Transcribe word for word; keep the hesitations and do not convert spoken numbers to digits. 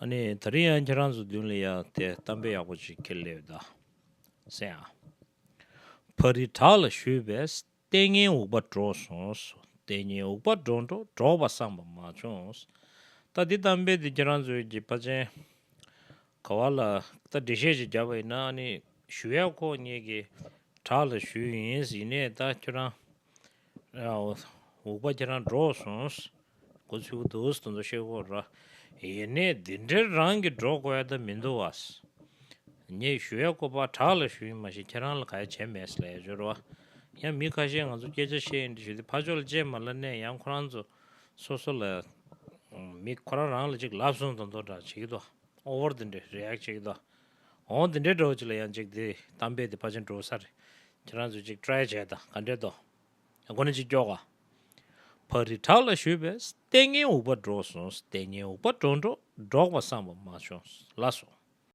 ཨ་ནི་ད་རིང་ཡང་ཁྱེད་རང་ཚོ་མདུན་ལ་ཡང་དེ་གཏམ་དཔེ་ཡག་པོ་ཅིག་ཁྱེར་སླེབས་ད། སེ་ཡ། ཕ་རི་བྲག་ལ་བཞུད་པས་ལྟས་ངན་འུག་པ་འགྲོ་སོང་། ལྟས་ངན་འུག་པ་འགྲོ་འགྲོ་འགྲོགས་པ་བསམ་པ་མ་བྱུང་། ད་འདི་གཏམ་དཔེ་འདི་ཁྱེད་རང་ཚོའི་གི་ཕལ་ཆེར་ག་བ་ལ་ད་འགྲེལ་བཤད་ཅིག་བརྒྱབ་པ་ཡིན་ན། ཨ་ནི་ཞུ་ཡག་ཁོ་ངེད་ཀྱི་བྲག་ལ་བཞུད་ཡིན། ཡིན་ནའི་ད་ཁྱོད་རང་འུག་པ་ཁྱེད་རང་འགྲོ་སོང་། འགོ་ཚུགས་འདུག་དོན་དུ་ཤེས་གོ་ར། ཡིན་ནའི་འདི་འདྲའི་རང་གི་འགྲོ་དགོས་ཡ་ད་མི་འདུག་བ། ངས་ཞུ་ཡ་ཁོ་པ་བྲག་ལ་ཞུ་ཡིན་མ་གཞི་ཁྱེད་རང་ལ་ག་ཡ་བྱས་མེད་ལ་ཡ་འབྱོར་བ། ཡང་མི་ཁ་ཤས་ང་ཚོ་སྐད་ཆ་བཤད་ཡིན་འདྲ་ཞུ་དེ་ཕ་ཕྱོགས་ལ་ཅེས་མ་ལབ་ནས་ཡང་ཁོ་རང་ཚོ་སོ་སོ་ལ་མི་ཁོ་རང་རང་ལ་ཅིག་ལབ་སོང་དོན་དུ་འདྲ་བྱེད་ཀྱི་འདུག་ཨོ་བར་དེ་འདྲ་རི་ཨེག་བྱེད་ཀྱི་འདུག་འོང་དེ་འདྲའི་འདྲ་བོ་ཅིག་ལ་ཡང་ཅིག་དེ་གཏམ་དཔེ་དེ་ཕལ་ཆེར་འགྲོ་ས་རེད། ཁྱེད་རང་ཚོ་ཅིག་ཊ་རའི་བྱས་དང་ག་འདྲས་འདུག་ཨ་ཁོ་ནི་ཅིག་སྐྱོག་ག་ཕ་རི་བྲག་ལ་བཞུད་པས་ལྟས་ངན་འུག་པ་འགྲོ་སོང་། ལྟས་ངན་འུག་པ་འགྲོ་འགྲོ་འགྲོགས་པ་བསམ་པ་མ་བྱུང་། ལ་སོང་